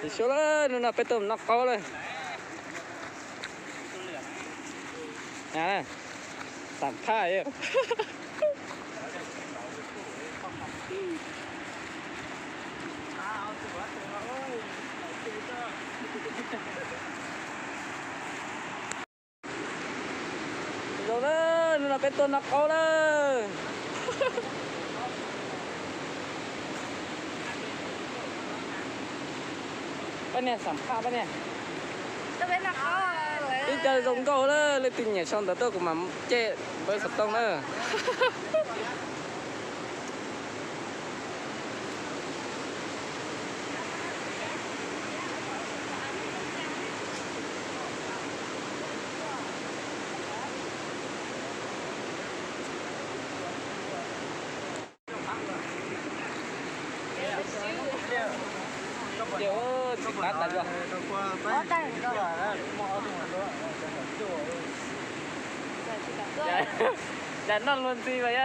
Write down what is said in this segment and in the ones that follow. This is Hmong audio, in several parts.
Tiv suav lawm, hnub no peb tuaj noj qaub lawm. Xam phaj. Zoo na, hnub no peb tuaj noj qaub lawm. Pab niag xam phaj pab niag. Ib co zoo nkauj na, leej twg nyiam sau ntawv tuaj kuv mam cem npawb xov tooj na. Tsis qab tas zog. Cas noj luag ntxhi mas yog.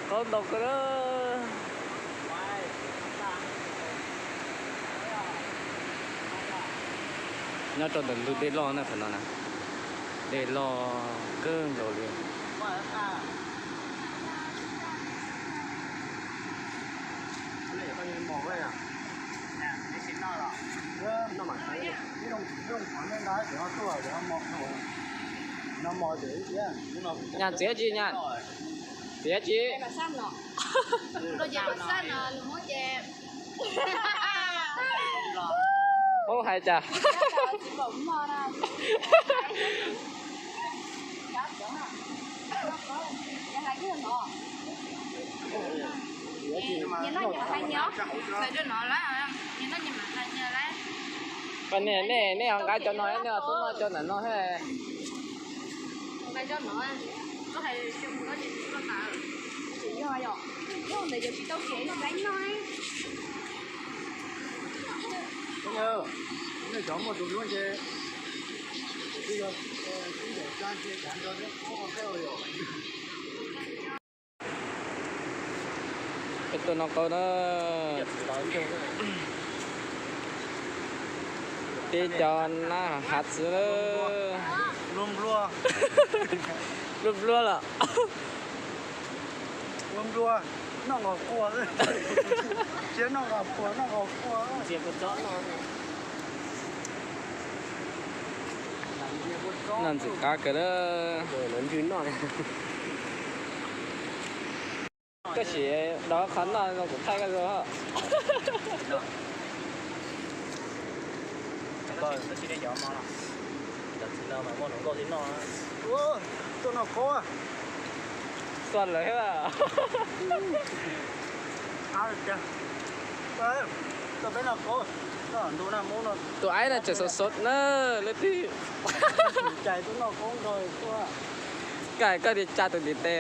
Qaub ntau kawg na. Nyob rau ntawm ntug dej loj na, qhov no na, dej loj kawg nkaus li. Nyaj txiav tsis nyaj, txiav tsis. Ub hais cas. Koj nej, nej ho nqa cov no, nej ho tuaj noj cov ntawm no thiab. Nej cov muaj tus hlub ces twb yog, twb yog tsa nce kav nrog thiab qhov qheb yom. Peb tuaj noj qaub na. Tib cov nab hav txwv na. Nplua nplua. Nplua nplua lawm. Nplua nplua, noj nqos kua. Tsis noj nqos kua, noj nqos kua. Noj ntxim qab kawg na. Koj sim dov qhov noj no kuv thaij koj zoo. Tuaj noj qaub. Xuas lawm thiab. Tuaj peb noj qaub, noj ntu na, mus no. Tus aib no tseem sov sov na, leej twg. Cais tuaj noj qaub nrog tuaj. Koj, koj li tsa tus ntiv tes.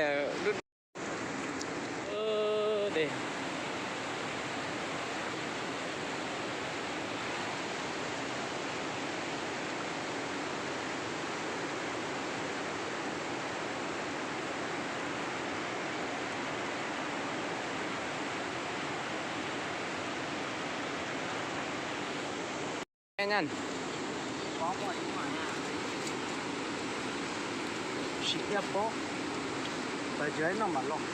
Nyaj, sim thiaj paub, tawm tsis noj mam los.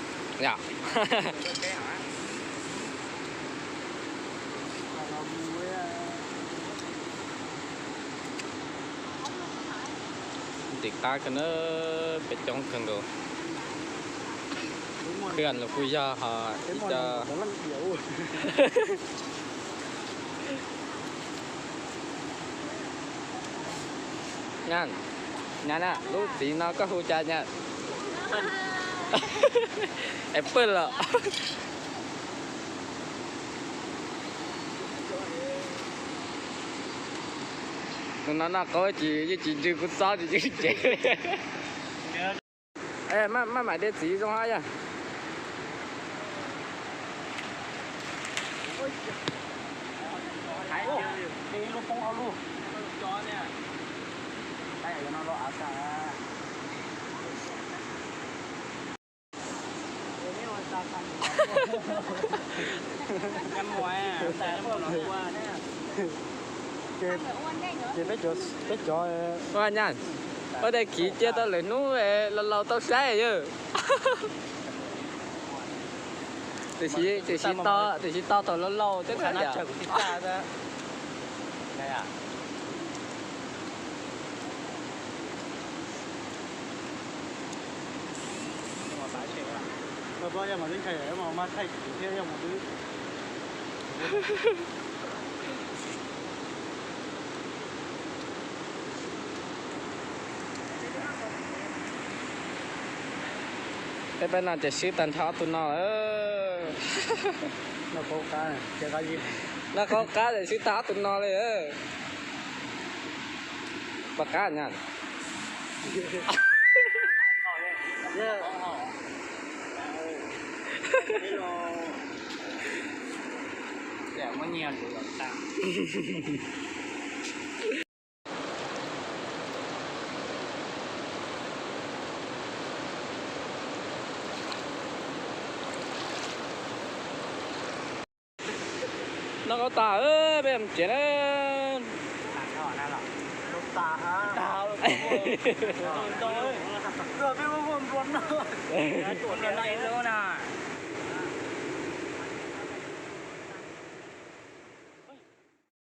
Yog. Ntim qab kawg na, peb coob kawg nkaus. Pliag los kuj yog ho ib co. Nyaj, nyaj na, lub txiv no koj hu cas nyaj? Es pawg los. Tus no noj qaub ces yeej tsis ntsws kuv txob ces yeej cev. Maj mam de txiv zoo hab yog. Ib lub poob ob lub. Ces peb cov, peb cov, ua nyaj, ua dai khiv cia tau lwm hnub los laus tau saib yawg. Tiam sis, tiam sis tau thaum laus laus teb tag yom. Peb pab no ces swb tag nrho ob tug no lawm. Noj qaub qab ces swb tag ob tug no li. Pom qab nyaj. Noj qaub tas, peb mus tsev na.